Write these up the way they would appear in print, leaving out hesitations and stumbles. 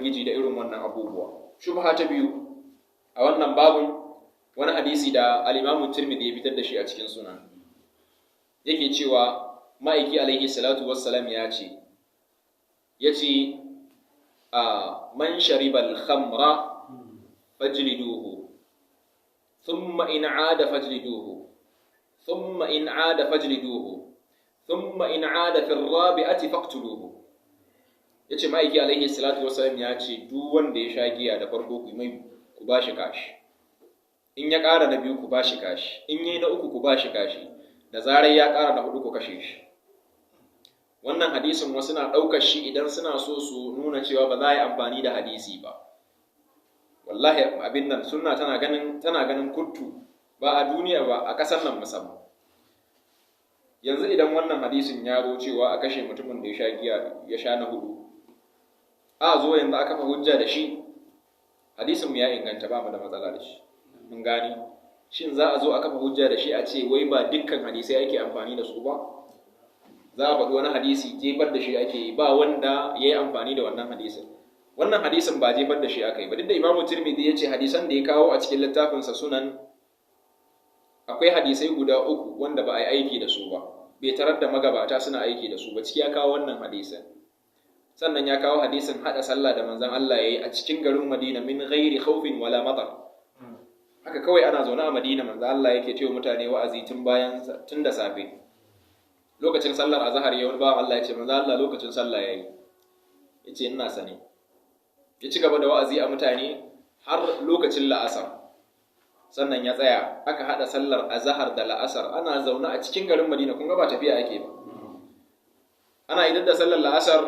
Ubangiji da irin wannan abubuwa. Shubha ta biyu a wannan babun, wani hadisi da al-Imam Tirmidhi ya fitar da shi a cikin sunan, yake cewa ma'aiki alaihi salatu wassalam ya ce, yace a man shariba al-khamra fajliduhu, thumma in 'ada fajliduhu, thumma in 'ada fajliduhu, thumma in 'ada fi ar-rabi'ati faqtuluhu. Yace ma'aiki alaihi salatu wassalam ya ce duk wanda ya sha giya da farko ku mai ku bashi kashi, in ya ƙara na biyu ku bashi kashi, in yayi na uku ku bashi kashi, da zarar ya ƙara na hudu ku kashe shi. Wannan hadisin wasu na ɗaukar shi idan suna so su nuna cewa ba za a yi amfani da hadisi ba. Wallahi abin nan sunna tana ganin kuttu ba a duniya ba, a ƙasar nan musamman. Yanzu idan wannan hadisin ya zo cewa a kashe mutumin da ya sha giya ya sha na hudu, a zo yanzu aka fa hujja da shi, hadisin mu ya inganta, ba mu da matsala da shi, mun gane. Shin za a zo a kafa hujja da shi a ce wai ba dukkan hadisai ake amfani da su ba? Za a faɗi wani hadisi jefar da shi ake yi, ba wanda ya yi amfani da wannan hadisin. Wannan hadisin ba jefar da shi aka yi ba, duk da Imamu Tirmidhi ya ce hadisan da ya kawo a cikin littafinsa sunan akwai hadisai guda uku wanda ba a yi aiki da su ba, bai tarar da magabata suna aiki da su ba, ciki ya kawo wannan hadisin. Sannan ya kawo hadisin haɗa sallah da manzon Allah ya yi a cikin garin Madina min ghairi khawfin wala matar. Haka kawai ana zaune a Madina, manzon Allah yake cewa mutane wa'azi tun da safe. Lokacin sallar azhar ya wani bawan Allah ya ce manzon Allah lokacin sallah yayi, yace ina sane. Ya ci gaba da wa'azi a mutane har lokacin la'asar. Sannan ya tsaya aka haɗa sallar azhar da la'asar, ana zaune a cikin garin Madina, kun ga ba tafiya ake ba. Ana idan da sallar la'asar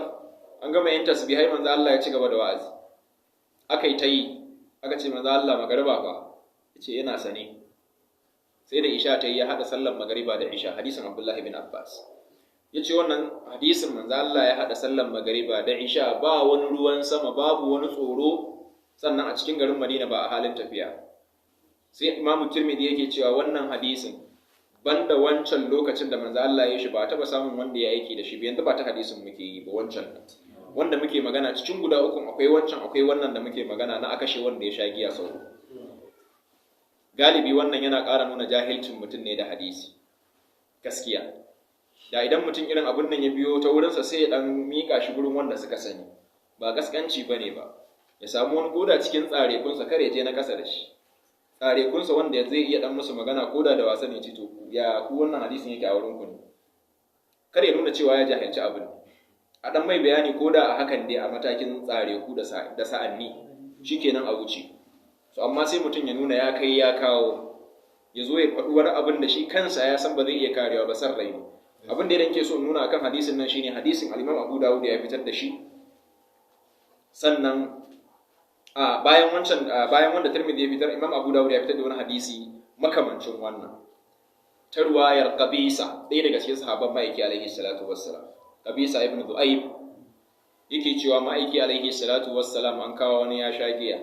an gama yin tasbihai, manzo Allah ya ci gaba da wa'azi. Aka yi ta yi, aka ce manzo Allah magariba fa, yace yana sane. Sai da isha ta yi ya haɗa sallar magariba da isha, hadisin Abdullahi bin Abbas. Yace wannan hadisin manzo Allah ya haɗa sallar magariba da isha, ba wani ruwan sama, babu wani tsoro, sannan a cikin garin Madina ba a halin tafiya. Sai Imam Tirmidhi yake cewa wannan hadisin banda wancan lokacin da manzo Allah ya shi ba taba samun wanda ya aiki da shi ba, yanzu ba ta hadisin muke yi ba, wancan wanda muke magana cikin guda uku akwai wancan, akwai wannan da muke magana na akashe wanda ya sha giya sau. Galibi wannan yana ƙara nuna jahilcin mutum ne da hadisi gaskiya. Da idan mutum irin abun nan ya biyo ta wurinsa sai ya dan miƙa shi gurin wanda suka sani, ba gaskanci bane ba, ya samu wani koda cikin tsarekunsa kare je na ƙasa da shi, tsarekunsa wanda zai iya dan musu magana koda da wasa ne, ce to ya ku wannan hadisin yake a wurin ku ne, kar ya nuna cewa ya jahilci abin, a dan mai bayani koda a hakan dai a matakin tsareku da sa'anni shikenan a wuce. So amma sai mutum ya nuna ya kai ya kawo, ya zo ya faɗi wani abin da shi kansa ya san ba zai iya karewa ba, san rai ne. Abin da yake so in nuna akan hadisin nan shine hadisin al-Imam Abu Dawud ya fitar da shi. Sannan bayan wancan, bayan wanda Tirmidhi ya fitar, Imam Abu Dawud ya fitar da wani hadisi makamancin wannan ta ruwayar Qabisa, ɗaya daga cikin sahabban ma'aiki alaihi salatu wassalam, Qabisa ibn Du'aib, yake cewa ma'aiki alaihi salatu wassalam an kawo wani ya sha giya,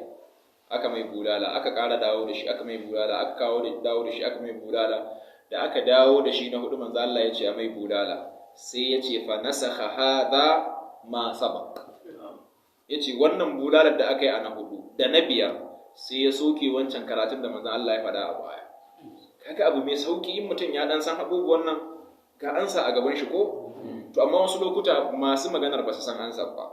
aka mai bulala, aka ƙara dawo da shi, aka mai bulala, aka kawo da dawo da shi, aka mai bulala, da aka dawo da shi na hudu manzo Allah ya ce a mai bulala, sai ya ce fa nasakha hadha ma sabaq, ya ce wannan bulalar da aka yi a na hudu da na biyar sai ya soke wancan karatun da manzo Allah ya faɗa a baya. Kaga abu mai sauki in mutum ya dan san abubuwan nan, ga ansa a gaban shi ko? To amma wasu lokuta masu maganar ba su san ansa ba,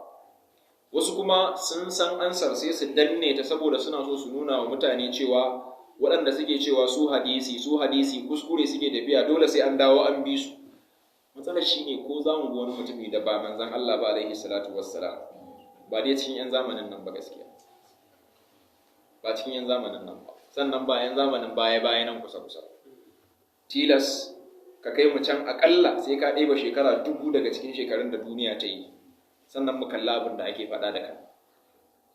wasu kuma sun san ansar sai su danne ta saboda suna so su nuna wa mutane cewa waɗanda suke cewa su hadisi kuskure suke tafiya, dole sai an dawo an bi su. Matsalar shine ko za mu bi wani mutumi da ba manzon Allah ba alaihi salatu wassalam, ba dai cikin yan zamanin nan ba gaskiya, ba cikin yan zamanin nan ba, sannan ba yan zamanin baya baya nan kusa kusa. Tilas ka kai mu can akalla sai ka ɗeba shekara 1000 daga cikin shekarun da duniya ta yi, sannan mu kalla abin da ake faɗa da kan.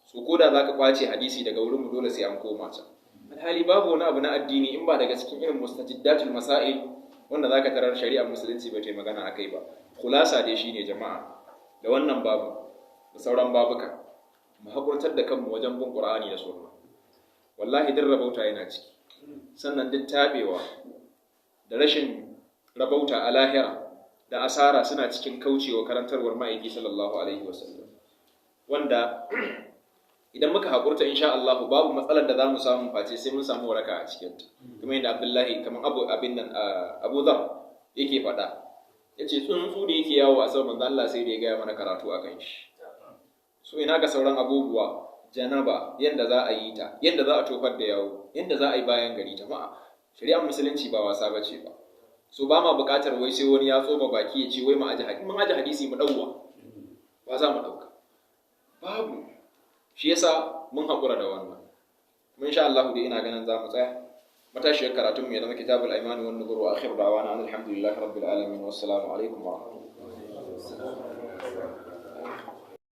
So ko da za ka kwace hadisi daga wurin mu dole sai an koma can. Alhali babu wani abu na addini in ba daga cikin irin mustajiddatul masail wanda zaka tarar shari'ar musulunci ba ta yi magana akai ba. Khulasa dai shine jama'a, da wannan babu da sauran babuka, mu hakurtar da kanmu wajen bin Qur'ani da Sunna. Wallahi duk rabauta yana ciki. Sannan duk tabewa da rashin rabauta a lahira da asara suna cikin kaucewa karantarwar ma'aiki sallallahu alaihi wasallam, wanda Idan muka haƙurta, insha Allah babu matsalar da za mu samu face sai mun samu waraka a cikinta. Kuma yadda Abdullahi, kamar Abu abin nan, Abu Dhar yake faɗa, yace tsuntsu da yake yawo a sama, manzo Allah sai da ya gaya mana karatu akan shi. So ina ga sauran abubuwa, janaba, yanda za a yi ta, yanda za a tofar da yawo, yanda za a yi bayan gari. Jama'a, shari'ar Musulunci ba wasa bace ba. So ba ma buƙatar wai sai wani ya tsoma baki ya ce wai mu aje hadisi. Mun aje hadisi, mu ɗauwa ba za mu ɗauka, babu shi. Yasa mun haƙura da wannan. Kuma insha Allah dai ina ganin za mu tsaya matashiyar karatun mu ya zama Kitabul Aimani wan Nuzur. Wa akhir da'wana alhamdulillahi rabbil alamin, wassalamu alaikum wa rahmatullahi.